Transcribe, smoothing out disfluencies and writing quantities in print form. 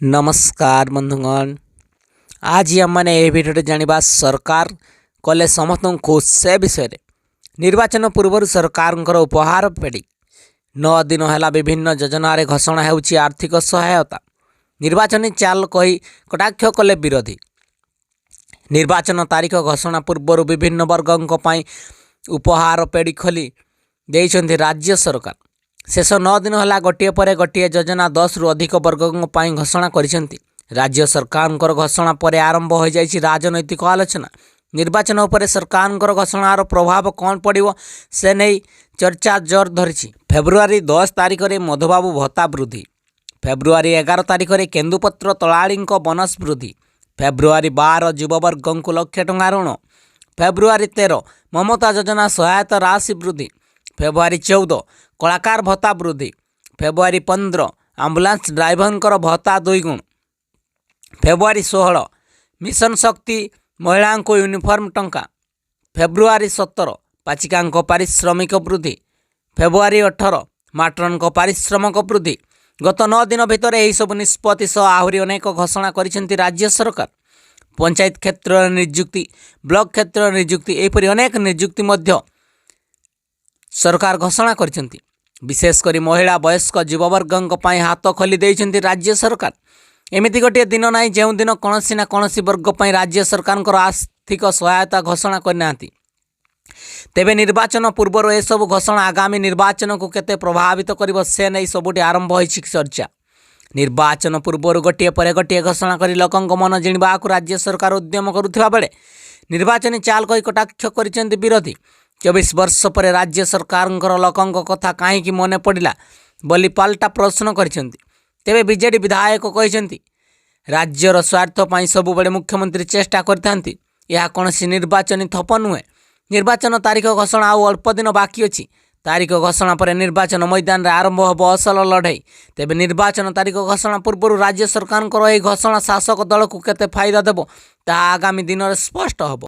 ନମସ୍କାର ବନ୍ଧୁଗଣ, ଆଜି ଆମମାନେ ଏହି ଭିଡ଼ିଓରେ ଜାଣିବା ସରକାର କଲେ ସମସ୍ତଙ୍କୁ ଖୁସ୍ ସେ ବିଷୟରେ। ନିର୍ବାଚନ ପୂର୍ବରୁ ସରକାରଙ୍କର ଉପହାର ପେଡ଼ି। 9 ଦିନ ହେଲା ବିଭିନ୍ନ ଯୋଜନାରେ ଘୋଷଣା ହେଉଛି ଆର୍ଥିକ ସହାୟତା। ନିର୍ବାଚନୀ ଚାଲ କହି କଟାକ୍ଷ କଲେ ବିରୋଧୀ। ନିର୍ବାଚନ ତାରିଖ ଘୋଷଣା ପୂର୍ବରୁ ବିଭିନ୍ନ ବର୍ଗଙ୍କ ପାଇଁ ଉପହାର ପେଡ଼ି ଖୋଲି ଦେଇଛନ୍ତି ରାଜ୍ୟ ସରକାର। ଶେଷ 9 ଦିନ ହେଲା ଗୋଟିଏ ପରେ ଗୋଟିଏ ଯୋଜନା 10ରୁ ଅଧିକ ବର୍ଗଙ୍କ ପାଇଁ ଘୋଷଣା କରିଛନ୍ତି। ରାଜ୍ୟ ସରକାରଙ୍କର ଘୋଷଣା ପରେ ଆରମ୍ଭ ହୋଇଯାଇଛି ରାଜନୈତିକ ଆଲୋଚନା। ନିର୍ବାଚନ ଉପରେ ସରକାରଙ୍କର ଘୋଷଣାର ପ୍ରଭାବ କ'ଣ ପଡ଼ିବ, ସେ ନେଇ ଚର୍ଚ୍ଚା ଜୋର ଧରିଛି। ଫେବୃଆରୀ 10 ତାରିଖରେ ମଧୁବାବୁ ଭତ୍ତା ବୃଦ୍ଧି, ଫେବୃଆରୀ 11 ତାରିଖରେ କେନ୍ଦୁପତ୍ର ତୋଳାଳିଙ୍କ ବୋନସ୍ ବୃଦ୍ଧି, ଫେବୃଆରୀ 12 ଯୁବବର୍ଗଙ୍କୁ ଲକ୍ଷେ ଟଙ୍କା ଋଣ, ଫେବୃଆରୀ 13 ମମତା ଯୋଜନା ସହାୟତା ରାଶି ବୃଦ୍ଧି, ଫେବୃଆରୀ 14 କଳାକାର ଭତ୍ତା ବୃଦ୍ଧି, ଫେବୃଆରୀ 15 ଆମ୍ବୁଲାନ୍ସ ଡ୍ରାଇଭରଙ୍କର ଭତ୍ତା ଦୁଇଗୁଣ, ଫେବୃଆରୀ 16 ମିଶନ ଶକ୍ତି ମହିଳାଙ୍କୁ ୟୁନିଫର୍ମ ଟଙ୍କା, ଫେବୃଆରୀ 17 ପାଚିକାଙ୍କ ପାରିଶ୍ରମିକ ବୃଦ୍ଧି, ଫେବୃଆରୀ 18 ମାଟ୍ରନଙ୍କ ପାରିଶ୍ରମିକ ବୃଦ୍ଧି। ଗତ 9 ଦିନ ଭିତରେ ଏହିସବୁ ନିଷ୍ପତ୍ତି ସହ ଆହୁରି ଅନେକ ଘୋଷଣା କରିଛନ୍ତି ରାଜ୍ୟ ସରକାର। ପଞ୍ଚାୟତ କ୍ଷେତ୍ରରେ ନିଯୁକ୍ତି, ବ୍ଲକ କ୍ଷେତ୍ରରେ ନିଯୁକ୍ତି, ଏହିପରି ଅନେକ ନିଯୁକ୍ତି ମଧ୍ୟ ସରକାର ଘୋଷଣା କରିଛନ୍ତି। ବିଶେଷ କରି ମହିଳା, ବୟସ୍କ, ଯୁବବର୍ଗଙ୍କ ପାଇଁ ହାତ ଖୋଲି ଦେଇଛନ୍ତି ରାଜ୍ୟ ସରକାର। ଏମିତି ଗୋଟିଏ ଦିନ ନାହିଁ, ଯେଉଁଦିନ କୌଣସି ନା କୌଣସି ବର୍ଗ ପାଇଁ ରାଜ୍ୟ ସରକାରଙ୍କର ଆର୍ଥିକ ସହାୟତା ଘୋଷଣା କରିନାହାନ୍ତି। ତେବେ ନିର୍ବାଚନ ପୂର୍ବରୁ ଏସବୁ ଘୋଷଣା ଆଗାମୀ ନିର୍ବାଚନକୁ କେତେ ପ୍ରଭାବିତ କରିବ, ସେ ନେଇ ସବୁଠି ଆରମ୍ଭ ହୋଇଛି ଚର୍ଚ୍ଚା। ନିର୍ବାଚନ ପୂର୍ବରୁ ଗୋଟିଏ ପରେ ଗୋଟିଏ ଘୋଷଣା କରି ଲୋକଙ୍କ ମନ ଜିଣିବାକୁ ରାଜ୍ୟ ସରକାର ଉଦ୍ୟମ କରୁଥିବା ବେଳେ ନିର୍ବାଚନୀ ଚାଲ କହି କଟାକ୍ଷ କରିଛନ୍ତି ବିରୋଧୀ। 24 ବର୍ଷ ପରେ ରାଜ୍ୟ ସରକାରଙ୍କର ଲୋକଙ୍କ କଥା କାହିଁକି ମନେ ପଡ଼ିଲା ବୋଲି ପାଲଟା ପ୍ରଶ୍ନ କରିଛନ୍ତି। ତେବେ ବିଜେଡି ବିଧାୟକ କହିଛନ୍ତି, ରାଜ୍ୟର ସ୍ୱାର୍ଥ ପାଇଁ ସବୁବେଳେ ମୁଖ୍ୟମନ୍ତ୍ରୀ ଚେଷ୍ଟା କରିଥାନ୍ତି। ଏହା କୌଣସି ନିର୍ବାଚନୀ ଥପ ନୁହେଁ। ନିର୍ବାଚନ ତାରିଖ ଘୋଷଣା ଆଉ ଅଳ୍ପ ଦିନ ବାକି ଅଛି। ତାରିଖ ଘୋଷଣା ପରେ ନିର୍ବାଚନ ମଇଦାନରେ ଆରମ୍ଭ ହେବ ଅସଲ ଲଢ଼େଇ। ତେବେ ନିର୍ବାଚନ ତାରିଖ ଘୋଷଣା ପୂର୍ବରୁ ରାଜ୍ୟ ସରକାରଙ୍କର ଏହି ଘୋଷଣା ଶାସକ ଦଳକୁ କେତେ ଫାଇଦା ଦେବ, ତାହା ଆଗାମୀ ଦିନରେ ସ୍ପଷ୍ଟ ହେବ।